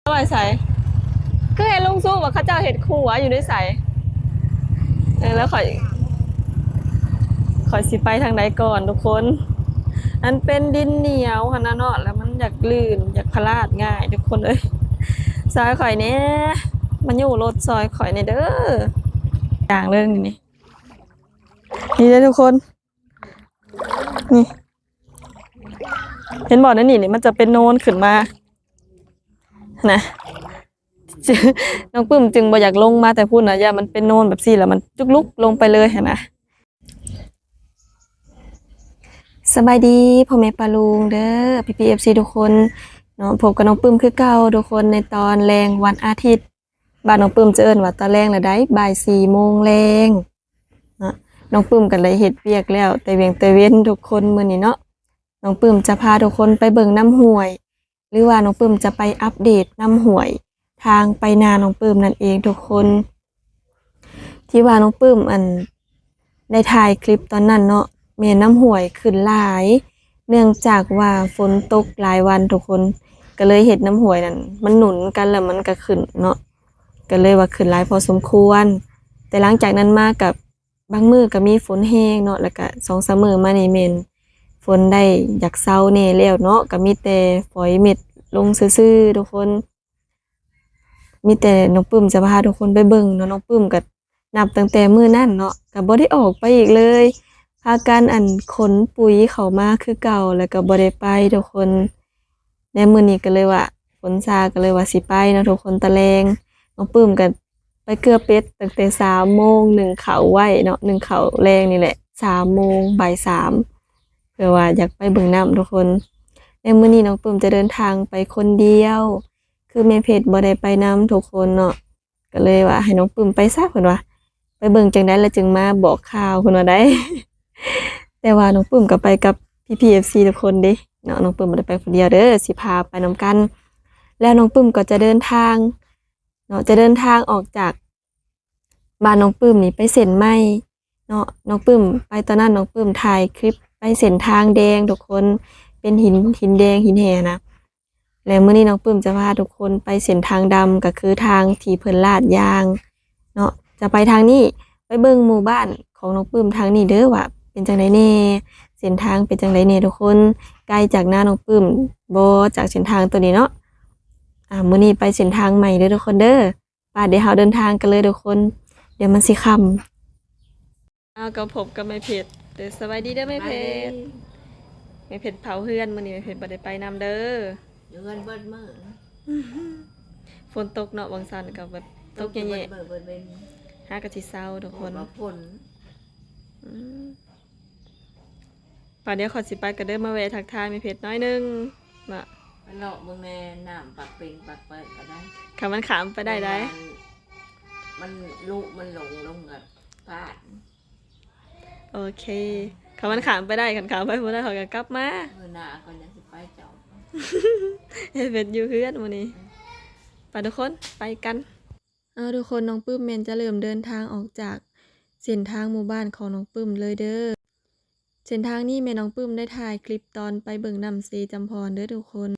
ໄວ້ໃສ? ຄືເຫັນລຸງສຸວ່າເຂົາເຈົ້າເຮັດຄົວຢູ່ໃນໃສ? ເອີ ແລ້ວຂ້ອຍ ຂ້ອຍຊິໄປທາງໃດກ່ອນທຸກຄົນ? ມັນເປັນດິນໜຽວຫັ້ນນະເນາະ ແລ້ວມັນຢາກລື່ນ ຢາກພະລາດງ່າຍທຸກຄົນເອີຍ. ຊ່ອຍຂ້ອຍແດ່ ມາຍູ້ລົດຊ່ອຍຂ້ອຍແດ່ເດີ. ຢ່າງເລີຍນີ້ ນີ້ເດີທຸກຄົນ ນີ້ ເຫັນບໍ່? ໃນນີ້ນີ້ມັນຈະເປັນໂນນຂຶ້ນມານະ. ນ້ອງປຶ້ມຈຶ່ງບໍ່ຢາກລົງມາແຕ່ພຸ້ນນະ ຢ້ານມັນເປັນໂນນແບບຊີ້ ແລ້ວມັນຈຸກລຸກລົງໄປເລີຍຫັ້ນນະ. ສະບາຍດີພໍ່ແມ່ປ້າລຸງເດີ ພີ່ໆ ເອັຟຊີ ທຸກຄົນເນາະ. ພົບກັບນ້ອງປຶ້ມຄືເກົ່າທຸກຄົນ ໃນຕອນແລງວັນອາທິດ. ບ້ານນ້ອງປຶ້ມຈະເອີ້ນວ່າຕອນແລງລະໃດ໋ ບ່າຍສີ່ໂມງແລງເນາະ. ນ້ອງປຶ້ມກໍໄດ້ເຮັດວຽກແລ້ວແຕ່ວຽງແຕ່ເວັນທຸກຄົນ ມື້ນີ້ເນາະ. ນ້ອງປຶ້ມຈະພາທຸກຄົນໄປເບິ່ງນ້ຳຫ້ວຍ ຫຼືວ່ານ້ອງປຶ້ມຈະໄປອັບເດດນ້ຳຫ້ວຍ ທາງໄປນານ້ອງປຶ້ມນັ້ນເອງທຸກຄົນ. ທີ່ວ່ານ້ອງປຶ້ມ ອັນ ໄດ້ຖ່າຍຄລິບຕອນນັ້ນເນາະ ແມ່ນນ້ຳຫ້ວຍຂຶ້ນຫຼາຍ ເນື່ອງຈາກວ່າຝົນຕົກຫຼາຍວັນທຸກຄົນ ກໍເລີຍເຮັດນ້ຳຫ້ວຍນັ້ນມັນໜູນກັນ ແລ້ວມັນກໍຂຶ້ນເນາະ ກໍເລີຍວ່າຂຶ້ນຫຼາຍພໍສົມຄວນ. ແຕ່ຫຼັງຈາກນັ້ນມາກໍບາງມື້ກໍມີຝົນແຮງເນາະ ແລ້ວກໍສອງສາມມື້ມານີ້ແມ່ນຝົນໄດ້ຢາກເຊົາແດ່ແລ້ວເນາະ ກໍມີແຕ່ຝອຍເມັດລົງຊື່ໆ ທຸກຄົນ. ມີແຕ່ນ້ອງປຶ້ມຈະພາທຸກຄົນໄປເບິ່ງເນາະ. ນ້ອງປຶ້ມກໍນັບຕັ້ງແຕ່ມື້ນັ້ນເນາະ ກໍບໍ່ໄດ້ອອກໄປອີກເລີຍ ພາກັນ ອັນ ຂົນປຸ໋ຍເຂົ້າມາຄືເກົ່າ ແລ້ວກໍບໍ່ໄດ້ໄປທຸກຄົນ. ແລະ ມື້ນີ້ກໍເລີຍວ່າຝົນຊາ ກໍເລີຍວ່າຊິໄປເນາະທຸກຄົນ. ຕອນແລງນ້ອງປຶ້ມກໍໄປເກືອເປັດຕັ້ງແຕ່ສາມໂມງ ໜຶ້ງເຂົ້າໄວ້ເນາະ ໜຶ້ງເຂົ້າແລງນີ້ແຫຼະ ສາມໂມງ ບ່າຍສາມ ເພື່ອວ່າຢາກໄປເບິ່ງນ້ຳທຸກຄົນ. ແລະ ມື້ນີ້ນ້ອງປຶ້ມຈະເດີນທາງໄປຄົນດຽວ ຄືແມ່ເພັດບໍ່ໄດ້ໄປນຳທຸກຄົນເນາະ ກໍເລີຍວ່າໃຫ້ນ້ອງປຶ້ມໄປຊະ ເພິ່ນວ່າ ໄປເບິ່ງຈັ່ງໃດແລ້ວຈຶ່ງມາບອກຂ່າວ ເພິ່ນວ່າໄດ໋. ແຕ່ວ່ານ້ອງປຶ້ມກໍໄປກັບພີ່ໆ ເອັຟຊີ ທຸກຄົນເດ້ເນາະ ນ້ອງປຶ້ມບໍ່ໄດ້ໄປຜູ້ດຽວເດີ ຊິພາໄປນຳກັນ. ແລ້ວນ້ອງປຶ້ມກໍຈະເດີນທາງເນາະ ຈະເດີນທາງອອກຈາກ ບ້ານນ້ອງປຶ້ມນີ້ໄປເສັ້ນໃໝ່ເນາະ. ນ້ອງປຶ້ມໄປຕອນນັ້ນ ນ້ອງປຶ້ມຖ່າຍຄລິບໄປເສັ້ນທາງແດງທຸກຄົນ ເປັນຫີນ ຫີນແດງ ຫີນແຮ່ນະ. ແລະ ມື້ນີ້ນ້ອງປຶ້ມຈະພາທຸກຄົນໄປເສັ້ນທາງດຳ ກໍຄືທາງທີ່ເພິ່ນລາດຢາງເນາະ. ຈະໄປທາງນີ້ ໄປເບິ່ງໝູ່ບ້ານຂອງນ້ອງປຶ້ມທາງນີ້ເດີ ວ່າເປັນຈັ່ງໃດແດ່ ເສັ້ນທາງເປັນຈັ່ງໃດແດ່ທຸກຄົນ ໄກຈາກນານ້ອງປຶ້ມບໍ່ ຈາກເສັ້ນທາງໂຕນີ້ເນາະ. ອາ ມື້ນີ້ໄປເສັ້ນທາງໃໝ່ເດີທຸກຄົນເດີ. ໄປ ດຽວເຮົາເດີນທາງກັນເລີຍທຸກຄົນ ດຽວມັນຊິຄ່ຳ. ເຮົາກໍພົບກັບແມ່ເພັດເດີ. ສະບາຍດີເດີແມ່ເພັດ. ສະບາຍດີ. ແມ່ເພັດເຝົ້າເຮືອນ ມື້ນີ້ແມ່ເພັດບໍ່ໄດ້ໄປນຳເດີ ຢູ່ເຮືອນເບິດມື້. ຝົນຕົກເນາະ ຫວ່າງຊັ້ນກໍແບບຕົກແຍະໆ ເບິດມື້ເບິດເວັນ ຫາກໍຊິເຊົາທຸກຄົນ. ຝົນ ອືມ. ປາ ດຽວຂ້ອຍຊິໄປກໍເດີ ມາແວະທັກທາຍແມ່ເພັດໜ້ອຍໜຶ່ງເນາະ ໄປເລາະເບິ່ງແດ່ ນ້ຳປາກເປັງປາກເປີກກໍໄດ້ ຄັນມັນຂ້າມໄປໄດ້ໄດ໋ ມັນລຸ ມັນຫຼົງລົງກໍພາດ. ໂອເຄ ຄັນມັນຂ້າມໄປໄດ້ ຄັນຂ້າມໄປບໍ່ໄດ້ ຂ້ອຍກໍກັບມາ ມື້ໜ້າຂ້ອຍຍັງຊິໄປເຈົ້າ. ແມ່ເພັດຢູ່ເຮືອນມື້ນີ້. ໄປທຸກຄົນ ໄປກັນ. ເອົາ ທຸກຄົນ ນ້ອງປຶ້ມແມ່ນຈະເລີ່ມເດີນທາງອອກຈາກເສັ້ນທາງໝູ່ບ້ານຂອງນ້ອງປຶ້ມເລີຍເດີ. ເສັ້ນທາງນີ້ແມ່ນນ້ອງປຶ້ມໄດ້ຖ່າຍຄລິບຕອນໄປເບິ່ງນ້ຳເຊຈຳພອນເດີທຸກຄົນ.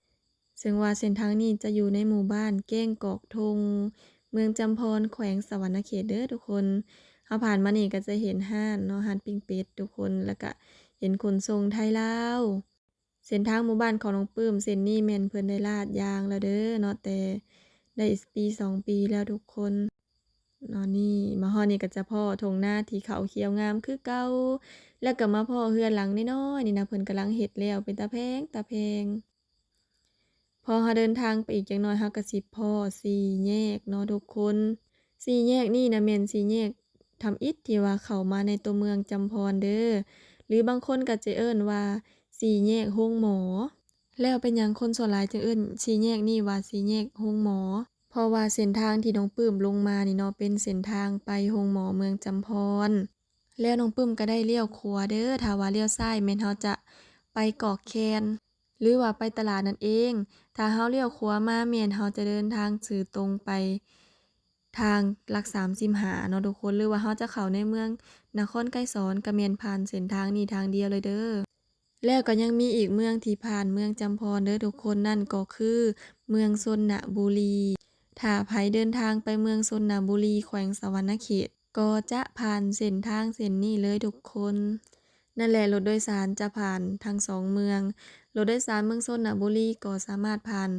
ເຊິ່ງວ່າເສັ້ນທາງນີ້ຈະຢູ່ໃນໝູ່ບ້ານແກ້ງກອກທົງ ເມືອງຈຳພອນ ແຂວງສະຫວັນນະເຂດເດີທຸກຄົນ. ເຮົາຜ່ານມານີ້ກໍຈະເຫັນຮ້ານເນາະ ຮ້ານປີ້ງເປັດທຸກຄົນ ແລ້ວກະເຫັນຂົນສົ່ງໄທລາວ. ເສັ້ນທາງໝູ່ບ້ານຂອງນ້ອງປຶ້ມເສັ້ນນີ້ແມ່ນເພິ່ນໄດ້ລາດຢາງແລ້ວເດີເນາະ ແຕ່ໄດ້ປີສອງປີແລ້ວທຸກຄົນເນາະ. ນີ້ ມາຮອດນີ້ກໍຈະພໍ້ທົ່ງນາທີ່ເຂົ້າຂຽວງາມຄືເກົ່າ ແລ້ວກໍມາພໍ້ເຮືອນຫຼັງນ້ອຍໆນີ້ນະ ເພິ່ນກຳລັງເຮັດແລ້ວ ເປັນຕາແພງ ຕາແພງ. ພໍເຮົາເດີນທາງໄປອີກຈັກໜ້ອຍ ເຮົາກໍຊິພໍ້ສີ່ແຍກເນາະທຸກຄົນ. ສີ່ແຍກນີ້ນະແມ່ນສີ່ແຍກທຳອິດທີ່ວ່າເຂົ້າມາໃນຕົວເມືອງຈຳພອນເດີ ຫຼືບາງຄົນກໍຈະເອີ້ນວ່າສີ່ແຍກໂຮງໝໍ. ແລ້ວເປັນຫຍັງຄົນສ່ວນຫຼາຍຈຶ່ງເອີ້ນສີ່ແຍກນີ້ວ່າສີ່ແຍກໂຮງໝໍ? ເພາະວ່າເສັ້ນທາງທີ່ນ້ອງປຶ້ມລົງມານີ້ເນາະ ເປັນເສັ້ນທາງໄປໂຮງໝໍເມືອງຈຳພອນ. ແລ້ວນ້ອງປຶ້ມກໍໄດ້ລ້ຽວຂວາເດີ ຖ້າວ່າລ້ຽວຊ້າຍແມ່ນເຮົາຈະໄປກອກແຄນ ຫຼືວ່າໄປຕະຫຼາດນັ້ນເອງ. ຖ້າເຮົາລ້ຽວຂວາມາແມ່ນເຮົາຈະເດີນທາງຊື່ຕົງໄປທາງຫຼັກສາມສິບຫ້າເນາະທຸກຄົນ ຫຼືວ່າເຮົາຈະເຂົ້າໃນເມືອງນະຄອນໄກສອນ ກໍແມ່ນຜ່ານເສັ້ນທາງນີ້ທາງດຽວເລີຍເດີ. ແລ້ວກໍຍັງມີອີກເມືອງທີ່ຜ່ານເມືອງຈຳພອນເດີທຸກຄົນ ນັ້ນກໍຄື ເມືອງຊົນນະບູລີ. ຖ້າໃຜເດີນທາງໄປເມືອງຊົນນະບູລີ ແຂວງສະຫວັນນະເຂດ ກໍຈະຜ່ານເສັ້ນທາງເສັ້ນນີ້ເລີຍທຸກຄົນ. ນັ້ນແຫຼະ ລົດໂດຍສານຈະຜ່ານທັງສອງເມືອງ. ລົດໂດຍສານເມືອງຊົນນະບູລີກໍສາມາດຜ່ານ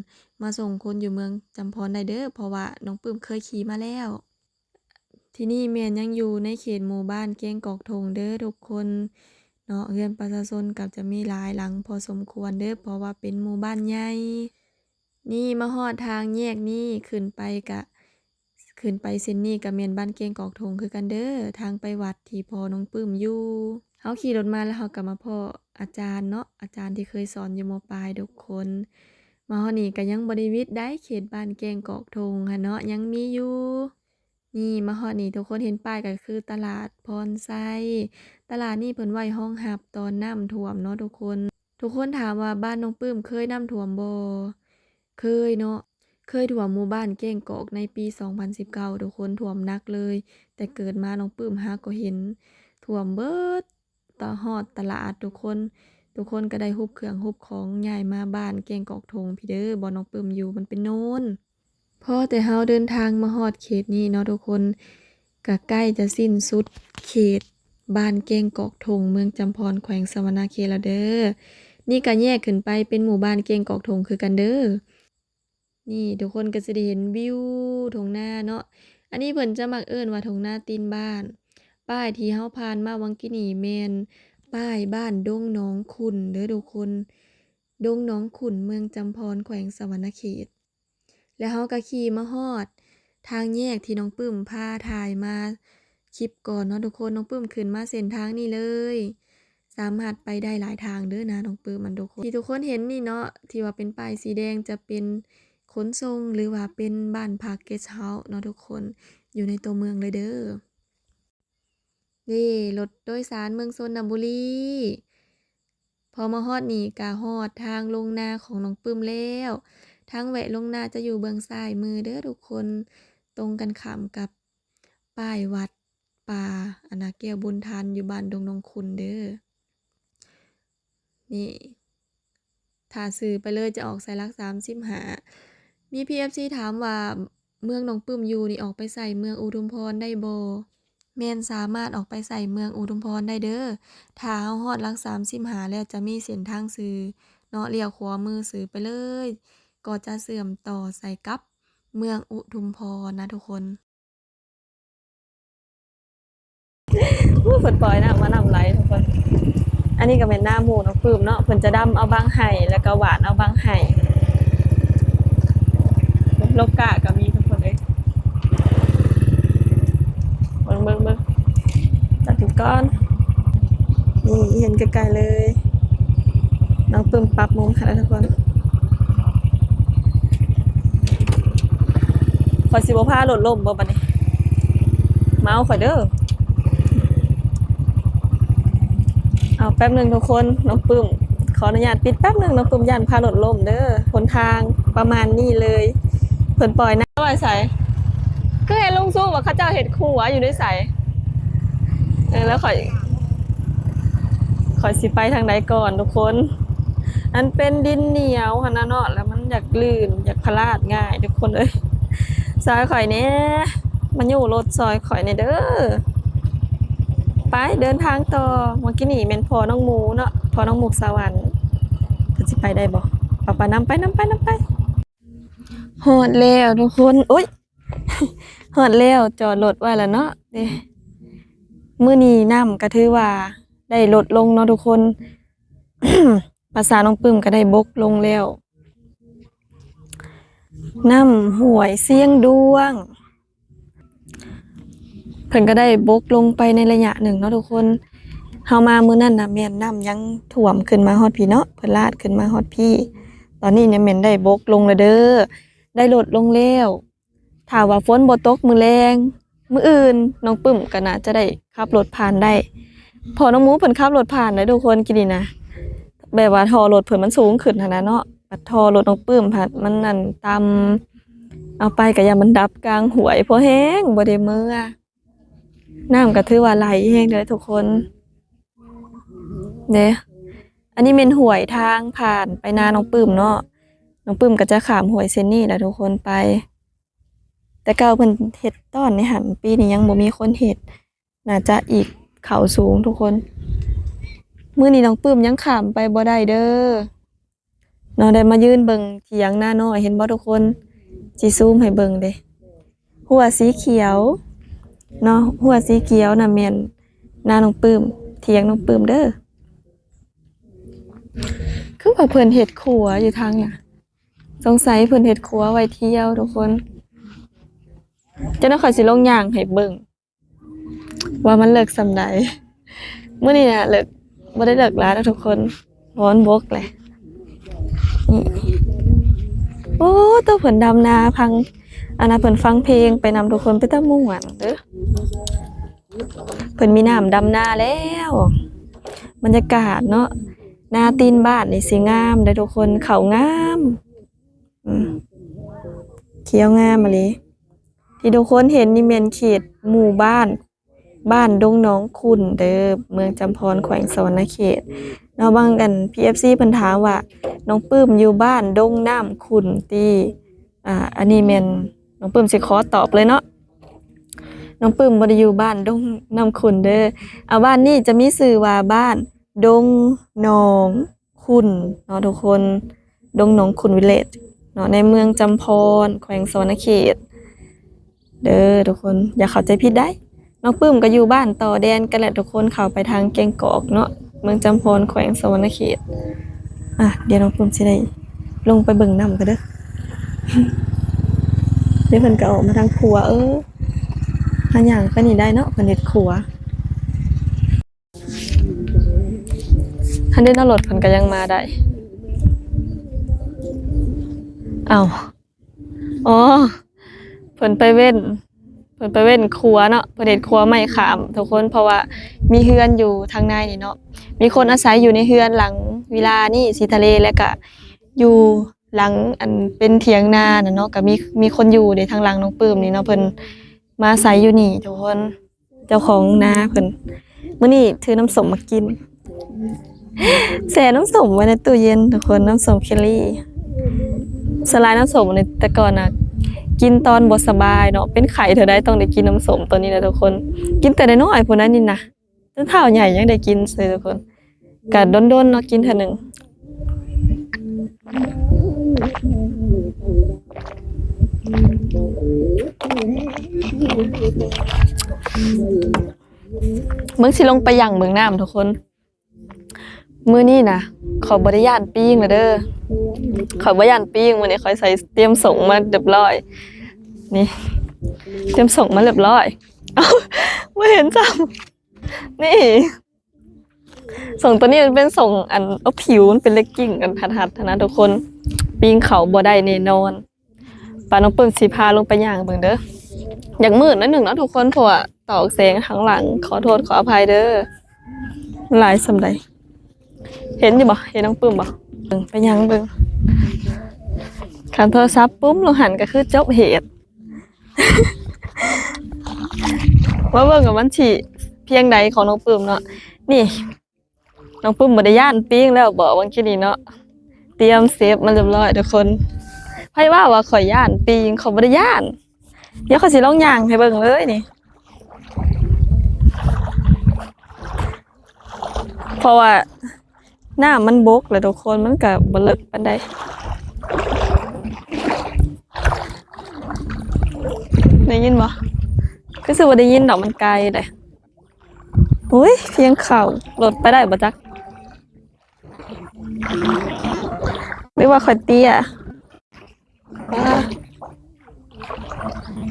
ມາສົ່ງຄົນຢູ່ເມືອງຈຳພອນໄດ້ເດີ້ ເພາະວ່ານ້ອງປຶ້ມເຄີຍຂີ່ມາແລ້ວ. ທີ່ນີ້ແມ່ນຍັງຢູ່ໃນເຂດໝູ່ບ້ານແກ້ງກອກທົງເດີ້ທຸກຄົນເນາະ. ເຮືອນປະຊາຊົນກໍຈະມີຫຼາຍຫຼັງພໍສົມຄວນເດີ້ ເພາະວ່າເປັນໝູ່ບ້ານໃຫຍ່. ນີ້ມາຮອດທາງແຍກນີ້ ຂຶ້ນໄປກະ ຂຶ້ນໄປເສັ້ນນີ້ກະແມ່ນບ້ານແກ້ງກອກທົງຄືກັນເດີ້ ທາງໄປວັດທີ່ພໍ່ນ້ອງປຶ້ມຢູ່. ເຮົາຂີ່ລົດມາແລ້ວເຮົາກະມາພໍ້ອາຈານເນາະ ອາຈານທີ່ເຄີຍສອນຢູ່ ມ.ປາຍ ທຸກຄົນ. ມາຮອດນີ້ກະຍັງບໍ່ໄດ້ວິດໃດ ເຂດບ້ານແກ້ງກອກທົງຫັ້ນເນາະ ຍັງມີຢູ່. ນີ້ມາຮອດນີ້ ທຸກຄົນເຫັນປ້າຍກໍຄືຕະຫຼາດພອນໄຊ. ຕະຫຼາດນີ້ເພິ່ນໄວ້ຮອງຮັບຕອນນ້ຳຖ້ວມເນາະທຸກຄົນ. ທຸກຄົນຖາມວ່າບ້ານນ້ອງປຶ້ມເຄີຍນ້ຳຖ້ວມບໍ່? ເຄີຍເນາະ ເຄີຍຖ້ວມໝູ່ບ້ານແກ້ງກອກໃນປີສອງພັນສິບເກົ້າ ທຸກຄົນ ຖ້ວມໜັກເລີຍ. ແຕ່ເກີດມານ້ອງປຶ້ມຫາກໍເຫັນຖ້ວມເບິດ ຕະ ຮອດຕະຫຼາດທຸກຄົນ. ທຸກຄົນກໍໄດ້ຮຸບເຄື່ອງຮຸບຂອງຍ້າຍມາບ້ານແກ້ງກອກທົງພີ້ເດີ້ ບ່ອນນ້ອງປຶ້ມຢູ່ມັນເປັນໂນນ. ພໍແຕ່ເຮົາເດີນທາງມາຮອດເຂດນີ້ເນາະທຸກຄົນ ກະໃກ້ຈະສິ້ນສຸດເຂດບ້ານແກ້ງກອກທົງ ເມືອງຈຳພອນ ແຂວງສະຫວັນນະເຂດແລ້ວເດີ້. ນີ້ກະແຍກຂຶ້ນໄປເປັນໝູ່ບ້ານແກ້ງກອກທົງຄືກັນເດີ້. ນີ້ທຸກຄົນກໍຊິໄດ້ເຫັນວິວທົ່ງນາເນາະ. ອັນນີ້ເພິ່ນຈະມັກເອີ້ນວ່າທົ່ງນາຕີນບ້ານ. ປ້າຍທີ່ເຮົາຜ່ານມາຫວ່າງກີ້ນີ້ແມ່ນປ້າຍບ້ານດົງໜອງຂຸ້ນເດີ້ທຸກຄົນ. ດົງໜອງຂຸ້ນ ເມືອງຈຳພອນ ແຂວງສະຫວັນນະເຂດ. ແລ້ວເຮົາກໍຂີ່ມາຮອດທາງແຍກທີ່ນ້ອງປຶ້ມພາຖ່າຍມາຄລິບກ່ອນເນາະທຸກຄົນ. ນ້ອງປຶ້ມຂຶ້ນມາເສັ້ນທາງນີ້ເລີຍ ສາມາດໄປໄດ້ຫຼາຍທາງເດີ້ນະນ້ອງປຶ້ມ ອັນທຸກຄົນ ທີ່ທຸກຄົນເຫັນນີ້ເນາະ ທີ່ວ່າເປັນປ້າຍສີແດງຈະເປັນຂົນສົ່ງ ຫຼືວ່າເປັນບ້ານພັກ ເກສເຮົາເນາະທຸກຄົນ ຢູ່ໃນຕົວເມືອງເລີຍເດີ້. ນີ້ລົດໂດຍສານເມືອງຊົນນະບູລີ. ພໍມາຮອດນີ້ກະຮອດທາງລົງນາຂອງນ້ອງປຶ້ມແລ້ວ. ທາງແວະລົງນາຈະຢູ່ເບື້ອງຊ້າຍມືເດີ້ທຸກຄົນ ຕົງກັນຂ້າມກັບປ້າຍວັດປ່າ ອັນນະ ແກ້ວບຸນທັນ ຢູ່ບ້ານດົງໜອງຂຸ້ນເດີ້. ນີ້ ຖ້າຊື່ໄປເລີຍຈະອອກໃສ່ຫຼັກສາມສິບຫ້າ. ມີ ພີ ເອັຟ ຊີ ຖາມວ່າ ເມືອງນ້ອງປຶ້ມຢູ່ນີ້ອອກໄປໃສ່ເມືອງອຸທຸມພອນໄດ້ບໍ່? ແມ່ນ ສາມາດອອກໄປໃສ່ເມືອງອຸທຸມພອນໄດ້ເດີ້. ຖ້າເຮົາຮອດຫຼັກສາມສິບຫ້າແລ້ວຈະມີເສັ້ນທາງຊື່ເນາະ ລ້ຽວຂວາມືຊື່ໄປເລີຍ ກໍຈະເຊື່ອມຕໍ່ໃສ່ກັບເມືອງອຸທຸມພອນນະທຸກຄົນ. ໂອ້ຍ ເພິ່ນປ່ອຍນ້ຳມານ້ຳໄຫຼທຸກຄົນ. ອັນນີ້ກໍແມ່ນນາໝູ່ນ້ອງປຶ້ມເນາະ ເພິ່ນຈະດຳເອົາບາງໄຮ່ ແລ້ວກໍຫວ່ານເອົາບາງໄຮ່. ໂລກະກໍມີທຸກຄົນເອີຍ. ເບິ່ງ ເບິ່ງ ເບິ່ງ ຈັບຢູ່ກ່ອນ. ນີ້ເຫັນໄກລໆເລີຍ ນ້ອງປຶ້ມປັບມຸມໃຫ້ແລ້ວທຸກຄົນ. ຂ້ອຍຊິບໍ່ພາລົດລົ້ມບໍ່ບັດນີ້? ມາເອົາຂ້ອຍເດີ້. ເອົາແປັບໜຶ່ງທຸກຄົນ ນ້ອງປຶ້ມ ຂໍອະນຸຍາດປິດແປັບໜຶ່ງ ນ້ອງປຶ້ມຢ້ານພາລົດລົ້ມເດີ້. ຫົນທາງປະມານນີ້ເລີຍ ເພິ່ນປ່ອຍນ້ຳໄວ້ໃສ? ຄືເຫັນລຸງສຸວ່າເຂົາເຈົ້າເຮັດຂົວຢູ່ໃນໃສ? ເອີ ແລ້ວຂ້ອຍ ຂ້ອຍຊິໄປທາງໃດກ່ອນທຸກຄົນ? ມັນເປັນດິນໜຽວຫັ້ນນະເນາະ ແລ້ວມັນຢາກລື່ນ ຢາກພະລາດງ່າຍທຸກຄົນເອີຍ. ຊ່ອຍຂ້ອຍແດ່ ມາຍູ້ລົດຊ່ອຍຂ້ອຍແດ່ເດີ້. ໄປເດີນທາງຕໍ່. ເມື່ອກີ້ນີ້ແມ່ນພໍ່ນ້ອງໝູເນາະ ພໍ່ນ້ອງໝູສະຫວັນ ເພິ່ນຊິໄປໄດ້ບໍ່? ປະ ປະ ນຳໄປ ນຳໄປ ນຳໄປ. ຮອດແລ້ວທຸກຄົນ ໂອ້ຍ ຮອດແລ້ວ ຈອດລົດໄວ້ແລ້ວເນາະ. ເດ້ ມື້ນີ້ນ້ຳກໍຖືວ່າໄດ້ລົດລົງເນາະທຸກຄົນ. ພາສານ້ອງປຶ້ມກໍໄດ້ບົກລົງແລ້ວ. ນ້ຳຫ້ວຍຊຽງດວງ ເພິ່ນກໍໄດ້ບົກລົງໄປໃນໄລຍະໜຶ່ງເນາະທຸກຄົນ. ເຮົາມາມື້ນັ້ນນະ ແມ່ນນ້ຳຍັງຖ້ວມຂຶ້ນມາຮອດພີ້ເນາະ ເພິ່ນລາດຂຶ້ນມາຮອດພີ້. ຕອນນີ້ນີ້ແມ່ນໄດ້ບົກລົງແລ້ວເດີ້ ໄດ້ລົດລົງແລ້ວ. ຖ້າວ່າຝົນບໍ່ຕົກມື້ແລງ ມື້ອື່ນ ນ້ອງປຶ້ມກໍໜ້າຈະໄດ້ຂັບລົດຜ່ານໄດ້. ພໍ່ນ້ອງໝູເພິ່ນຂັບລົດຜ່ານໄດ້ທຸກຄົນ ກີ້ນີ້ນະ ແບບວ່າທໍ່ລົດເພິ່ນມັນສູງຂຶ້ນຫັ້ນນະເນາະ ບັດທໍ່ລົດນ້ອງປຶ້ມພັດມັນອັນຕ່ຳ ເອົາໄປກໍຢ້ານມັນດັບກາງຫ້ວຍ ພໍແຮງບໍ່ໄດ້ເມືອ. ນ້ຳກໍຖືວ່າໄຫຼແຮງເດີທຸກຄົນ ເດ້. ອັນນີ້ແມ່ນຫ້ວຍທາງຜ່ານໄປນານ້ອງປຶ້ມເນາະ. ນ້ອງປຶ້ມກໍຈະຂ້າມຫ້ວຍເສັ້ນນີ້ແຫຼະທຸກຄົນໄປ. ແຕ່ເກົ່າເພິ່ນເຮັດຕອນໃນຫັ້ນ, ປີນີ້ຍັງບໍ່ມີຄົນເຮັດ, ໜ້າຈະອີກເຂົ້າສູງທຸກຄົນ. ມື້ນີ້ນ້ອງປຶ້ມຍັງຂ້າມໄປບໍ່ໄດ້ເດີ້. ເນາະ ໄດ້ມາຢືນເບິ່ງຖຽງນານ້ອຍ ເຫັນບໍ່ທຸກຄົນ? ຊິຊູມໃຫ້ເບິ່ງເດ້ ຮົ້ວສີຂຽວເນາະ, ຮົ້ວສີຂຽວນະແມ່ນນານ້ອງປຶ້ມ, ຖຽງນ້ອງປຶ້ມເດີ້. ຄືວ່າເພິ່ນເຮັດຂົວຢູ່ທາງນະ, ສົງໄສເພິ່ນເຮັດຂົວໄວ້ທ່ຽວທຸກຄົນ. ຈັກໜ້ອຍຂ້ອຍຊິລົງຍ່າງໃຫ້ເບິ່ງ ວ່າມັນເລິກສ່ຳໃດ. ມື້ນີ້ນະເລິກ ບໍ່ໄດ້ເລິກຫຼາຍດອກທຸກຄົນ, ເພາະມັນບົກແຫຼະ. ນີ້ ໂອ້ ໂຕເພິ່ນດຳນາພັງ ອັນນະ ເພິ່ນຟັງເພງໄປນຳທຸກຄົນ, ເປັນຕາມ່ວນເດີ້. ເພິ່ນມີນ້ຳດຳນາແລ້ວ. ບັນຍາກາດເນາະ ນາຕີນບ້ານນີ້ຊິງາມເດີ້ທຸກຄົນ, ເຂົ້າງາມ ອືມ ຂຽວງາມອີ່ຫຼີ. ທີ່ທຸກຄົນເຫັນນີ້ແມ່ນເຂດໝູ່ບ້ານ ບ້ານດົງໜອງຂຸ້ນເດີ້ ເມືອງຈຳພອນ ແຂວງສະຫວັນນະເຂດເນາະ. ບາງອັນ ພີເອັຟຊີ ເພິ່ນຖາມວ່າ ນ້ອງປຶ້ມຢູ່ບ້ານດົງນ້ຳຂຸ້ນຕິ? ອາ ອັນນີ້ແມ່ນນ້ອງປຶ້ມຊິຂໍຕອບເລີຍເນາະ, ນ້ອງປຶ້ມບໍ່ໄດ້ຢູ່ບ້ານດົງນ້ຳຂຸ້ນເດີ້. ອາ ບ້ານນີ້ຈະມີຊື່ວ່າບ້ານດົງໜອງ ຂຸ້ນເນາະທຸກຄົນ, ດົງໜອງຂຸ້ນວິລເລດເນາະ ໃນເມືອງຈຳພອນ ແຂວງສະຫວັນນະເຂດເດີ້ທຸກຄົນ, ຢ່າເຂົ້າໃຈຜິດໄດ໋. ນ້ອງປຶ້ມກໍຢູ່ບ້ານຕໍ່ແດນກັນແຫຼະທຸກຄົນ, ເຂົ້າໄປທາງແກ້ງກອກເນາະ ເມືອງຈຳພອນ ແຂວງສະຫວັນນະເຂດ. ອ່ະ ດຽວນ້ອງປຶ້ມຊິໄດ້ລົງໄປເບິ່ງນຳກັນເດີ້. ດຽວເພິ່ນກໍອອກມາທາງຂົວ, ເອີ ຫາຍ່າງໄປນີ້ໄດ້ເນາະ, ເພິ່ນເຮັດຂົວ. ຫັ້ນເດ້ເນາະ, ລົດເພິ່ນກໍຍັງມາໄດ້. ເອົ້າ ອໍ ເພິ່ນໄປເວັ້ນ ເພິ່ນໄປເວັ້ນຂົວເນາະ, ເພິ່ນເຮັດຂົວໄມ້ຂ້າມທຸກຄົນ, ເພາະວ່າມີເຮືອນຢູ່ທາງໃນນີ້ເນາະ, ມີຄົນອາໄສຢູ່ໃນເຮືອນຫຼັງວິລານີ້ ສີທະເລ, ແລ້ວກະຢູ່ຫຼັງອັນເປັນຖຽງນານັ້ນເນາະ, ກະມີ ມີຄົນຢູ່ເດ້ ທາງຫຼັງນ້ອງປຶ້ມນີ້ເນາະ, ເພິ່ນມາອາໄສຢູ່ນີ້ທຸກຄົນ. ເຈົ້າຂອງນາເພິ່ນ ມື້ນີ້ຖືນ້ຳສົ້ມມາກິນ, ແຊ່ນ້ຳສົ້ມໄວ້ໃນຕູ້ເຢັນທຸກຄົນ, ນ້ຳສົ້ມເຄລລີ. ສ່ວນຫຼາຍນ້ຳສົ້ມນີ້ແຕ່ກ່ອນນະ ກິນຕອນບໍ່ສະບາຍເນາະ, ເປັນໄຂ້ເທື່ອໃດຕ້ອງໄດ້ກິນນ້ຳສົ້ມຕົວນີ້ແຫຼະທຸກຄົນ, ກິນແຕ່ນ້ອຍໆພຸ້ນນະນີ້ນະ, ຈົນເຖົ້າໃຫຍ່ຍັງໄດ້ກິນເລີຍທຸກຄົນ. ກະດົນໆເນາະ ກິນເທື່ອໜຶ່ງ. ເບິ່ງ ຊິລົງໄປຫຍັງເບິ່ງນ້ຳທຸກຄົນ. ມື້ນີ້ນະ ຂ້ອຍບໍ່ໄດ້ຢ້ານປີງແລ້ວເດີ້, ຂ້ອຍບໍ່ຢ້ານປີງ. ມື້ນີ້ຂ້ອຍໃສ່ ຕຽມສົ້ງມາຮຽບຮ້ອຍ ນີ້ ຕຽມສົ້ງມາຮຽບຮ້ອຍ. ເອົ້າ ບໍ່ເຫັນຊ້ຳ. ນີ້ ສົ້ງຕົວນີ້ມັນເປັນສົ້ງອັນອົບຜິວ, ມັນເປັນເລັກກິ້ງອັນຮັດໆຫັ້ນນະທຸກຄົນ, ປີງເຂົ້າບໍ່ໄດ້ແນ່ນອນ. ປາ ນ້ອງປຶ້ມຊິພາລົງໄປຍ່າງເບິ່ງເດີ້. ຢາກມືດໜ້ອຍໜຶ່ງເນາະທຸກຄົນ, ເພາະວ່າຕອກແສງທາງຫຼັງ, ຂໍໂທດຂໍອະໄພເດີ້. ຫຼາຍສ່ຳໃດ ເຫັນຢູ່ບໍ່? ເຫັນນ້ອງປຶ້ມບໍ່? ເບິ່ງ ໄປຍ່າງເບິ່ງ. ຄັນໂທລະສັບປຸ້ມລົງຫັ້ນກໍຄືຈົບເຫດ. ມາເບິ່ງວ່າມັນຊິພຽງໃດຂອງນ້ອງປຶ້ມເນາະ. ນີ້ ນ້ອງປຶ້ມບໍ່ໄດ້ຢ້ານປີງແລ້ວບໍ? ຫວ່າງກີ້ນີ້ເນາະ ຕຽມເຊັບມາຮຽບຮ້ອຍທຸກຄົນ. ໃຜວ່າວ່າຂ້ອຍຢ້ານປີງ? ຂ້ອຍບໍ່ໄດ້ຢ້ານ. ດຽວຂ້ອຍຊິລອງຍ່າງໃຫ້ເບິ່ງເລີຍນີ້. ເພາະວ່ານ້ຳມັນບົກແຫຼະທຸກຄົນ, ມັນກະບໍ່ເລິກປານໃດ. ໄດ້ຍິນບໍ່? ຄືຊິບໍ່ໄດ້ຍິນດອກ, ມັນໄກເດ້. ໂອ້ຍ ພຽງເຂົ້າ, ລົດໄປໄດ້ບໍ່ຈັກ ຫຼືວ່າຂ້ອຍເຕ້ຍ?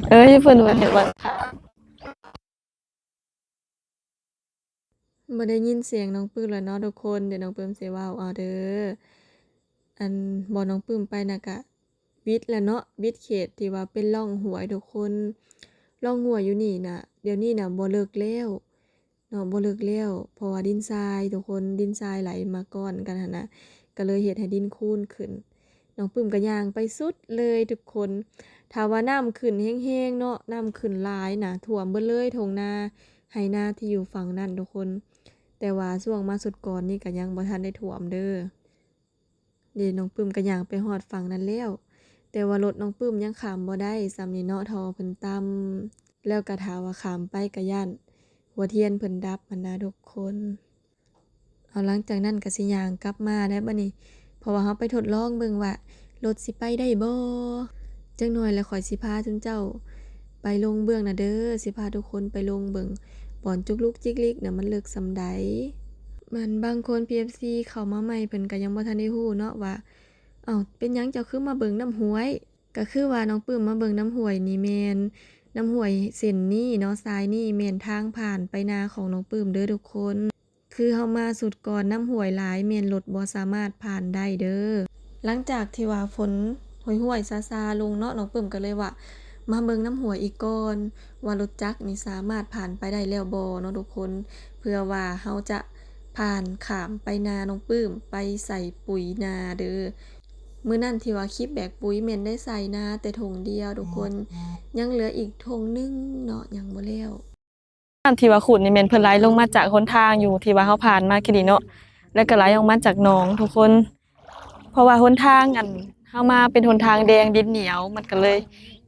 ເອີຍ ເພິ່ນວ່າເຮັດວ່າ ບໍ່ໄດ້ຍິນສຽງນ້ອງປຶ້ມແລ້ວເນາະທຸກຄົນ. ດຽວນ້ອງປຶ້ມຊິເວົ້າເອົາເດີ້. ອັນ ບ່ອນນ້ອງປຶ້ມໄປນະກະ ວິດແຫຼະເນາະ, ວິດເຂດທີ່ວ່າເປັນຮ່ອງຫ້ວຍທຸກຄົນ. ຮ່ອງຫ້ວຍຢູ່ນີ້ນະ ດຽວນີ້ນະບໍ່ເລິກແລ້ວເນາະ, ບໍ່ເລິກແລ້ວ ເພາະວ່າດິນຊາຍທຸກຄົນ, ດິນຊາຍໄຫຼມາກ້ອນກັນຫັ້ນນະ, ກະເລີຍເຮັດໃຫ້ດິນຄູນຂຶ້ນ. ນ້ອງປຶ້ມກະຍ່າງໄປສຸດເລີຍທຸກຄົນ. ຖ້າວ່ານ້ຳຂຶ້ນແຮງໆເນາະ, ນ້ຳຂຶ້ນຫຼາຍນະ ຖ້ວມເບິດເລີຍທົ່ງນາ ໄຮ່ນາທີ່ຢູ່ຝັ່ງນັ້ນທຸກຄົນ. ແຕ່ວ່າຊ່ວງມາສຸດກ່ອນນີ້ກະຍັງບໍ່ທັນໄດ້ຖ້ວມເດີ້. ເດ ນ້ອງປຶ້ມກໍຍ່າງໄປຮອດຝັ່ງນັ້ນແລ້ວ ແຕ່ວ່າລົດນ້ອງປຶ້ມຍັງຂ້າມບໍ່ໄດ້ຊ້ຳນີ້ເນາະ ທໍ່ເພິ່ນຕ່ຳ ແລ້ວກໍຖ້າວ່າຂ້າມໄປກໍຢ້ານຫົວທຽນເພິ່ນດັບຫັ້ນນະທຸກຄົນ. ເອົາ ຫຼັງຈາກນັ້ນກໍຊິຍ່າງກັບມາແລ້ວບັດນີ້ ເພາະວ່າເຮົາໄປທົດລອງເບິ່ງວ່າລົດຊິໄປໄດ້ບໍ່. ຈັກໜ້ອຍແລ້ວຂ້ອຍຊິພາຊຸມເຈົ້າໄປລົງເບື້ອງນະເດີ ຊິພາທຸກຄົນໄປລົງເບິ່ງບ່ອນຈຸກລຸກຈິກລິກນະ ມັນເລິກສ່ຳໃດ. ມັນບາງຄົນ ພີເອັຟຊີ ເຂົ້າມາໃໝ່ ເພິ່ນກໍຍັງບໍ່ທັນໄດ້ຮູ້ເນາະວ່າ ເອົ້າ ເປັນຫຍັງເຈົ້າຄືມາເບິ່ງນ້ຳຫ້ວຍ? ກໍຄືວ່ານ້ອງປຶ້ມມາເບິ່ງນ້ຳຫ້ວຍນີ້ແມ່ນ ນ້ຳຫ້ວຍເສັ້ນນີ້ເນາະ ສາຍນີ້ແມ່ນທາງຜ່ານໄປນາຂອງນ້ອງປຶ້ມເດີທຸກຄົນ. ຄືເຮົາມາຊຸດກ່ອນນ້ຳຫ້ວຍຫຼາຍ ແມ່ນລົດບໍ່ສາມາດຜ່ານໄດ້ເດີ. ຫຼັງຈາກທີ່ວ່າຝົນຫ້ວຍໆຊາໆລົງເນາະ ນ້ອງປຶ້ມກໍເລີຍວ່າ ມາເບິ່ງນ້ຳຫ້ວຍອີກກ່ອນ ວ່າລົດຈັກນີ້ສາມາດຜ່ານໄປໄດ້ແລ້ວບໍ່ເນາະທຸກຄົນ ເພື່ອວ່າເຮົາຈະຜ່ານຂ້າມໄປນານ້ອງປຶ້ມ ໄປໃສ່ປຸ໋ຍນາເດີ. ມື້ນັ້ນທີ່ວ່າຄລິບແບກປຸ໋ຍແມ່ນໄດ້ໃສ່ນາແຕ່ຖົງດຽວທຸກຄົນ ຍັງເຫຼືອອີກຖົງໜຶ່ງເນາະ ຍັງບໍ່ແລ້ວ. ນ້ຳທີ່ວ່າຂຸດນີ້ແມ່ນເພິ່ນໄຫຼລົງມາຈາກຫົນທາງຢູ່ທີ່ວ່າເຮົາຜ່ານມາກີ້ນີ້ເນາະ ແລ້ວກໍໄຫຼອອກມາຈາກໜອງທຸກຄົນ ເພາະວ່າຫົນທາງ ອັນ ເຮົາມາເປັນຫົນທາງແດງ ດິນໜຽວ ມັນກໍເລີຍ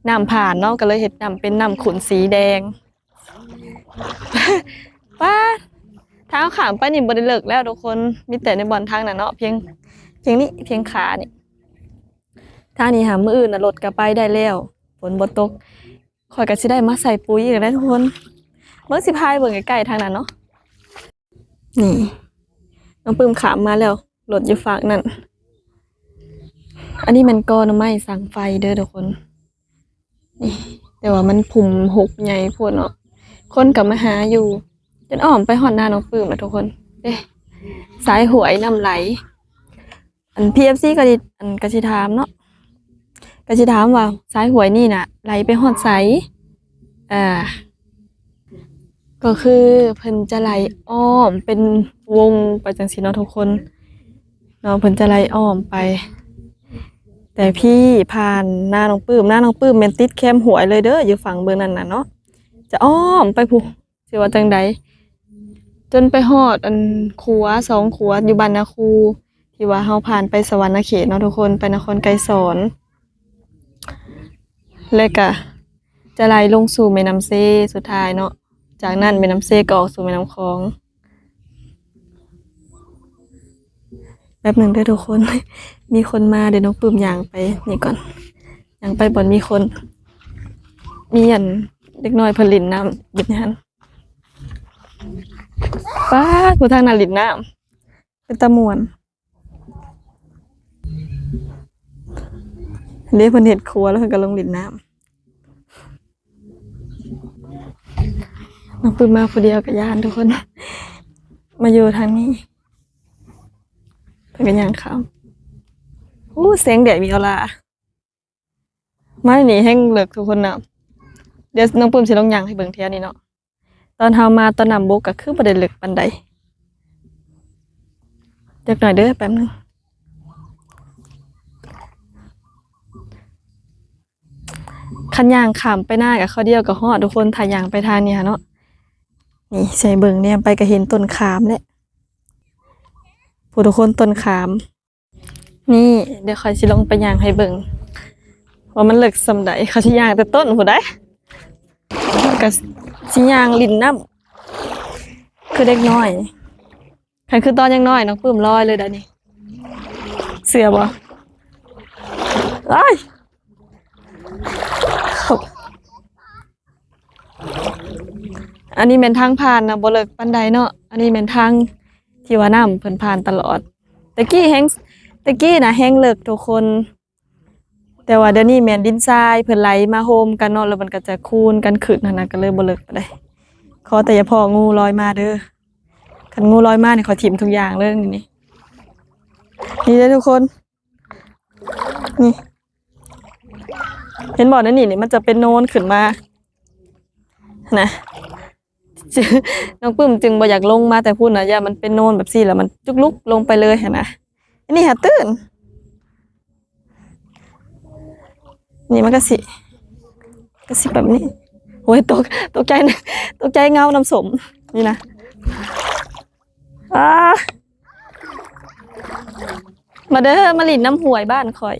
ນ້ຳຜ່ານເນາະ ກໍເລີຍເຮັດນ້ຳເປັນນ້ຳຂຸ່ນສີແດງ. ປ້າ ທາງເຮົາຂ້າມໄປນີ້ບໍ່ໄດ້ເລິກແລ້ວທຸກຄົນ ມີແຕ່ໃນບ່ອນທາງນັ້ນເນາະ ພຽງ ພຽງນີ້ ພຽງຂານີ້. ທາງນີ້ຫາ ມື້ອື່ນນະລົດກໍໄປໄດ້ແລ້ວ ຝົນບໍ່ຕົກ. ຂ້ອຍກໍຊິໄດ້ມາໃສ່ປຸ໋ຍອີກແລ້ວທຸກຄົນ ເບິ່ງ ຊິພາໄປເບິ່ງໃກ້ໆທາງນັ້ນເນາະ. ນີ້ ນ້ອງປຶ້ມຂ້າມມາແລ້ວ ລົດຢູ່ຟາກນັ້ນ. ອັນນີ້ແມ່ນກໍໜໍ່ໄມ້ສັງໄຟເດີທຸກຄົນ ນີ້ ແຕ່ວ່າມັນພຸ່ມຮົກໃຫຍ່ໂພດເນາະ ຄົນກໍມາຫາຢູ່ ຈົນອ້ອມໄປຮອດນານ້ອງປຶ້ມແລ້ວທຸກຄົນ. ເດ້ ສາຍຫ້ວຍນ້ຳໄຫຼ. ອັນ ພີເອັຟຊີ ກໍຊິ ອັນ ກໍຊິຖາມເນາະ ກໍຊິຖາມວ່າສາຍຫ້ວຍນີ້ນະໄຫຼໄປຮອດໃສ? ອ່າ ກໍຄືເພິ່ນຈະໄຫຼອ້ອມເປັນວົງໄປຈັ່ງຊີ້ເນາະທຸກຄົນເນາະ ເພິ່ນຈະໄຫຼອ້ອມໄປ ແຕ່ພີ້ຜ່ານນານ້ອງປຶ້ມ ນານ້ອງປຶ້ມແມ່ນຕິດແຄມຫ້ວຍເລີຍເດີ ຢູ່ຝັ່ງເບື້ອງນັ້ນນະເນາະ ຈະອ້ອມໄປພຸ້ນ ຊິວ່າຈັ່ງໃດ ຈົນໄປຮອດອັນຂົວສອງຂົວຢູ່ບ້ານນາຄູ ທີ່ວ່າເຮົາຜ່ານໄປສະຫວັນນະເຂດເນາະທຸກຄົນ ໄປນະຄອນໄກສອນ ແລະກະຈະໄຫຼລົງສູ່ແມ່ນ້ຳເຊສຸດທ້າຍເນາະ ຈາກນັ້ນແມ່ນ້ຳເຊກໍອອກສູ່ແມ່ນ້ຳຂອງ. ແປັບໜຶ່ງເດີທຸກຄົນ ມີຄົນມາ ດຽວນ້ອງປຶ້ມຍ່າງໄປນີ້ກ່ອນ ຍ່າງໄປບ່ອນມີຄົນ ມີອັນເດັກນ້ອຍເພິ່ນຫຼິ້ນນ້ຳຢູ່ໃນຫັ້ນ. ປາດ ຜູ້ທາງນັ້ນຫຼິ້ນນ້ຳ ເປັນຕາມ່ວນເດ້ ເພິ່ນເຮັດຄົວແລ້ວເພິ່ນກໍລົງຫຼິ້ນນ້ຳ. ນ້ອງປຶ້ມມາຜູ້ດຽວກໍຢ້ານທຸກຄົນ ມາຢູ່ທາງນີ້ ເພິ່ນກໍຍ່າງຂ້າມ. ໂອ້ ແສງແດດມີອອລາ. ມານີ້ແຮງເລິກທຸກຄົນນະ ດຽວນ້ອງປຶ້ມຊິລອງຍ່າງໃຫ້ເບິ່ງແຖວນີ້ເນາະ. ຕອນເຮົາມາຕອນນ້ຳບົກກໍຄືບໍ່ໄດ້ເລິກປານໃດ. ຈັກໜ້ອຍເດີ ແປັບໜຶ່ງ. ຄັນຍ່າງຂ້າມໄປນາກໍຄາວດຽວກໍຮອດທຸກຄົນ ຖ້າຍ່າງໄປທາງນີ້ຫັ້ນເນາະ. ນີ້ໃສ່ເບິ່ງແນມໄປກໍເຫັນຕົ້ນຂາມແຫຼະ ຜູ້ທຸກຄົນ ຕົ້ນຂາມ. ນີ້ ດຽວຂ້ອຍຊິລົງໄປຍ່າງໃຫ້ເບິ່ງວ່າມັນເລິກສ່ຳໃດ. ຂ້ອຍຊິຍ່າງແຕ່ຕົ້ນພຸ້ນໃດ໋ ກໍຊິຍ່າງຫຼິ້ນນ້ຳຄືເດັກນ້ອຍ. ຄັນຄືຕອນຍັງນ້ອຍ ນ້ອງປຶ້ມລອຍເລີຍດານີ້ ເຊື່ອບໍ່? ອ້າຍ ອັນນີ້ແມ່ນທາງຜ່ານນະ ບໍ່ເລິກປານໃດເນາະ. ອັນນີ້ແມ່ນທາງທີ່ວ່ານ້ຳເພິ່ນຜ່ານຕະຫຼອດ. ແຕ່ກີ້ແຮງ ແຕ່ກີ້ນະແຮງເລິກທຸກຄົນ ແຕ່ວ່າດຽວນີ້ແມ່ນດິນຊາຍເພິ່ນໄຫຼມາໂຮມກັນເນາະ ແລ້ວມັນກໍຈະຄູນກັນຂຶ້ນຫັ້ນນະ ກໍເລີຍບໍ່ເລິກປານໃດ. ຂໍແຕ່ຢ່າພໍ້ງູລອຍມາເດີ ຄັນງູລອຍມານີ້ ຂ້ອຍຖິ້ມທຸກຢ່າງເລີຍນີ້. ນີ້ເດີທຸກຄົນ ນີ້ ເຫັນບໍ່ ໃນນີ້ນີ້ມັນຈະເປັນໂນນຂຶ້ນມານະ. ນ້ອງປຶ້ມຈຶ່ງບໍ່ຢາກລົງມາແຕ່ພຸ້ນນະ ຢ້ານມັນເປັນໂນນແບບຊີ້ ແລ້ວມັນຈຸກລຸກລົງໄປເລີຍຫັ້ນນະ. ອັນນີ້ຫາຕື້ນ ນີ້ມັນກະຊິ ກະຊິແບບນີ້. ໂອ້ຍ ຕົກ ຕົກໃຈ ຕົກໃຈເງົານ້ຳສົ້ມນີ້ນະ. ອ້າ ມາເດີ ມາຫຼິ້ນນ້ຳຫ້ວຍບ້ານຂ້ອຍ.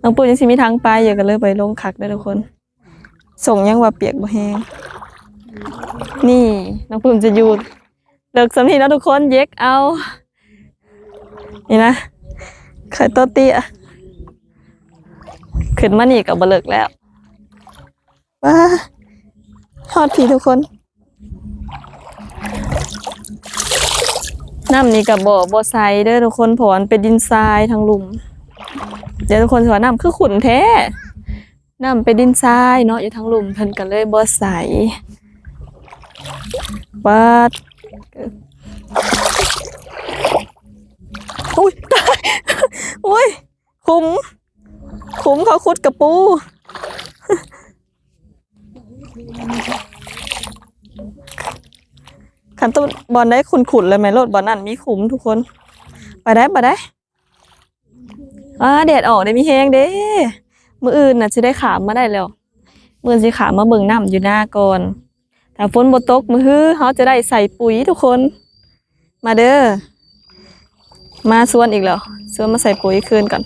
ນ້ອງປຸ້ມຍັງຊິມີທາງໄປຢູ່ ກໍເລີຍບໍ່ໄດ້ລົງຄັກເດີທຸກຄົນ. ສົ້ງຍັງວ່າປຽກບໍ່ແຮງ. ນີ້ ນ້ອງປຸ້ມຈະຢູ່ເລິກສ່ຳນີ້ເນາະທຸກຄົນ ເຢັກເອົາ. ນີ້ນະ ຂ້ອຍໂຕເຕ້ຍ ຂຶ້ນມານີ້ກໍບໍ່ເລິກແລ້ວ. ວ້າ ຮອດພີ້ທຸກຄົນ. ນ້ຳນີ້ກໍບໍ່ ບໍ່ໃສເດີທຸກຄົນ ເພາະວ່າມັນເປັນດິນຊາຍທາງລຸ່ມ. ດຽວທຸກຄົນຊິວ່ານ້ຳຄືຂຸ້ນແທ້. ນ້ຳເປັນດິນຊາຍເນາະ ຢູ່ທາງລຸ່ມເພິ່ນກໍເລີຍບໍ່ໃສ. ປາດ ອຸ້ຍ ຕາຍ ໂອ້ຍ ຂຸມ ຂຸມເຂົາຂຸດກະປູ. ຄັນຕົ້ນບ່ອນໃດຂຸ້ນໆ ແລ້ວແມ່ນໂລດ ບ່ອນນັ້ນມີຂຸມທຸກຄົນ. ໄປໄດ້ ໄປໄດ້. ອ້າ ແດດອອກໄດ້ມີແຮງເດ້. ມື້ອື່ນນະຊິໄດ້ຂ້າມມາໄດ້ແລ້ວ. ມື້ອື່ນຊິຂ້າມມາເບິ່ງນ້ຳຢູ່ນາກ່ອນ. ຖ້າຝົນບໍ່ຕົກມື້ຮື ເຮົາຈະໄດ້ໃສ່ປຸ໋ຍທຸກຄົນ. ມາເດີ ມາຊວນອີກແລ້ວ ຊວນມາໃສ່ປຸ໋ຍຄືນກ່ອນ.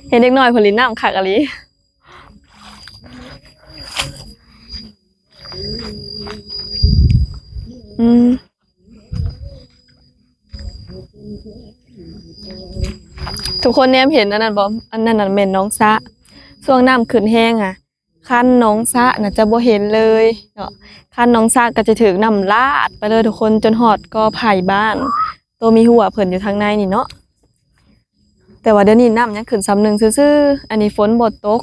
ເຫັນເດັກນ້ອຍເພິ່ນຫຼິ້ນນ້ຳຄັກອີ່ຫຼີ. ອືມ ທຸກຄົນແນມເຫັນອັນນັ້ນບໍ່? ອັນນັ້ນນະແມ່ນໜອງສະ. ຊ່ວງນ້ຳຂຶ້ນແຮງອະ ຄັນໜອງສະນະຈະບໍ່ເຫັນເລີຍເນາະ. ຄັນໜອງສະກໍຈະຖືກນ້ຳລາດໄປເລີຍທຸກຄົນ ຈົນຮອດກໍໄຜ່ບ້ານ ໂຕມີຮົ້ວເພິ່ນຢູ່ທາງໃນນີ້ເນາະ. ແຕ່ວ່າດຽວນີ້ນ້ຳຍັງຂຶ້ນສ່ຳໜຶ່ງຊື່ໆ. ອັນນີ້ຝົນບໍ່ຕົກ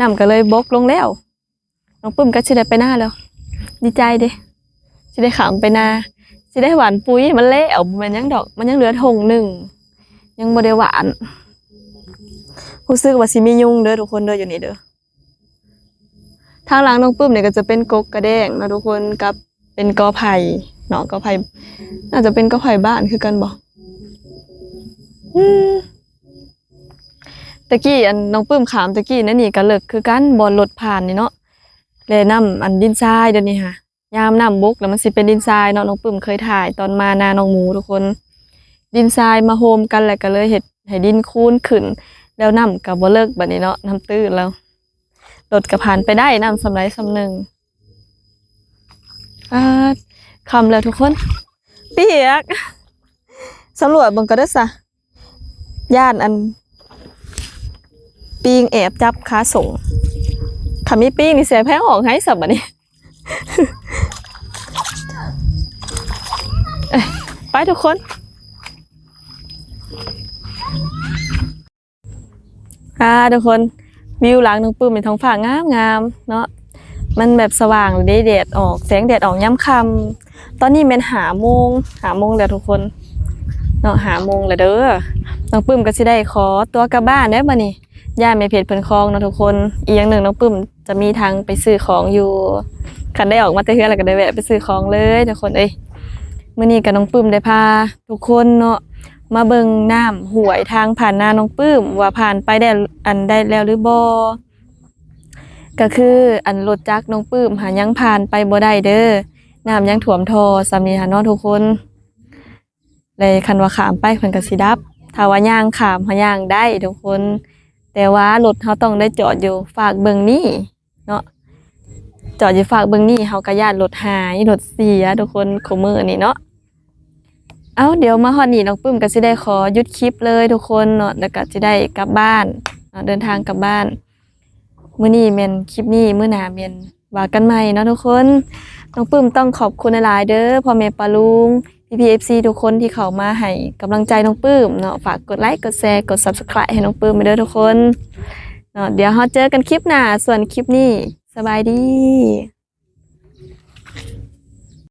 ນ້ຳກໍເລີຍບົກລົງແລ້ວ. ນ້ອງປຶ້ມກໍຊິໄດ້ໄປນາແລ້ວ ດີໃຈເດ້ ຊິໄດ້ຂ້າມໄປນາ ຊິໄດ້ຫວ່ານປຸ໋ຍໃຫ້ມັນແລ້ວ. ບໍ່ແມ່ນຫຍັງດອກ ມັນຍັງເຫຼືອຖົງໜຶ່ງ ຍັງບໍ່ໄດ້ຫວ່ານ. ຮູ້ສຶກວ່າຊິມີຍຸງເດີທຸກຄົນເດີ ຢູ່ນີ້ເດີ. ທາງຫຼັງນ້ອງປຶ້ມນີ້ກໍຈະເປັນກົກກະແດງເນາະທຸກຄົນ ກັບເປັນກໍໄຜ່ເນາະ ກໍໄຜ່ ໜ້າຈະເປັນກໍໄຜ່ບ້ານຄືກັນບໍ? ອືມ ຕະກີ້ອັນນ້ອງປຶ້ມຂ້າມຕະກີ້ນັ້ນນີ້ກໍເລິກຄືກັນ ບ່ອນລົດຜ່ານນີ້ເນາະ ແລະນ້ຳອັນດິນຊາຍດຽວນີ້ຫາ ຍາມນ້ຳບົກແລ້ວມັນຊິເປັນດິນຊາຍເນາະ. ນ້ອງປຶ້ມເຄີຍຖ່າຍຕອນມານານ້ອງໝູທຸກຄົນ ດິນຊາຍມາໂຮມກັນ ແລ້ວກໍເລີຍເຮັດໃຫ້ດິນຄູນຂຶ້ນ ແລ້ວນ້ຳກໍບໍ່ເລິກບັດນີ້ເນາະ ນ້ຳຕື້ນແລ້ວ ລົດກໍຜ່ານໄປໄດ້ ນ້ຳສ່ຳໃດສ່ຳໜຶ່ງ. ອາ ຄ່ຳແລ້ວທຸກຄົນ ປຽກ. ສຳຫຼວດເບິ່ງກໍເດີຊະ ຢ້ານອັນປີງແອບຈັບຂາສົ້ງ ຄັນມີປີງນີ້ແສແພງອອກໃຫ້ຊະບັດນີ້. ເອີຍ ໄປທຸກຄົນ. ອ່າ ທຸກຄົນ ວິວຫຼັງນ້ອງປຶ້ມໃນທ້ອງຟ້າງາມໆເນາະ ມັນແບບສະຫວ່າງເດ້ ແດດອອກ ແສງແດດອອກຍາມຄ່ຳ. ຕອນນີ້ແມ່ນຫ້າໂມງ ຫ້າໂມງແລ້ວທຸກຄົນເນາະ ຫ້າໂມງແລ້ວເດີ. ນ້ອງປຶ້ມກໍຊິໄດ້ຂໍຕົວກັບບ້ານແລ້ວບັດນີ້ ຢ້ານແມ່ເພັດເພິ່ນຄອງເນາະທຸກຄົນ. ອີກຢ່າງໜຶ່ງ ນ້ອງປຶ້ມຈະມີທາງໄປຊື້ຂອງຢູ່ ຄັນໄດ້ອອກມາແຕ່ເຮືອນແລ້ວກໍໄດ້ແວະໄປຊື້ຂອງເລີຍທຸກຄົນເອີຍ. ມື້ນີ້ກໍນ້ອງປຶ້ມໄດ້ພາທຸກຄົນເນາະ ມາເບິ່ງນ້ຳຫ້ວຍທາງຜ່ານນານ້ອງປຶ້ມ ວ່າຜ່ານໄປໄດ້ອັນໃດແລ້ວຫຼືບໍ່. ກໍຄືອັນລົດຈັກນ້ອງປຶ້ມຫາຍັງຜ່ານໄປບໍ່ໄດ້ເດີ ນ້ຳຍັງຖ້ວມທໍ່ສ່ຳນີ້ຫັ້ນເນາະທຸກຄົນ. ແລະຄັນວ່າຂ້າມໄປເພິ່ນກໍຊິດັບ ຖ້າວ່າຍ່າງຂ້າມຫາຍ່າງໄດ້ທຸກຄົນ ແຕ່ວ່າລົດເຮົາຕ້ອງໄດ້ຈອດຢູ່ຟາກເບື້ອງນີ້ເນາະ ຈອດຢູ່ຟາກເບື້ອງນີ້ ເຮົາກໍຢ້ານລົດຫາຍລົດເສຍທຸກຄົນ ຄູ່ມື້ນີ້ເນາະ. ເອົ້າ ດຽວມາຮອດນີ້ນ້ອງປຶ້ມກໍຊິໄດ້ຂໍຢຸດຄລິບເລີຍທຸກຄົນເນາະ ແລ້ວກໍຊິໄດ້ກັບບ້ານເນາະ ເດີນທາງກັບບ້ານ. ມື້ນີ້ແມ່ນຄລິບນີ້ ມື້ໜ້າແມ່ນວ່າກັນໃໝ່ເນາະທຸກຄົນ. ນ້ອງປຶ້ມຕ້ອງຂອບຄຸນຫຼາຍໆເດີ ພໍ່ແມ່ປ້າລຸງ ພີ່ໆ ເອັຟຊີ ທຸກຄົນທີ່ເຂົ້າມາໃຫ້ກຳລັງໃຈນ້ອງປຶ້ມເນາະ. ຝາກກົດໄລ ກົດແຊ ກົດ Subscribe ໃຫ້ນ້ອງປຶ້ມເດີທຸກຄົນເນາະ. ດຽວເຮົາເຈີກັນຄລິບໜ້າ ສ່ວນຄລິບນີ້ ສະບາຍດີ.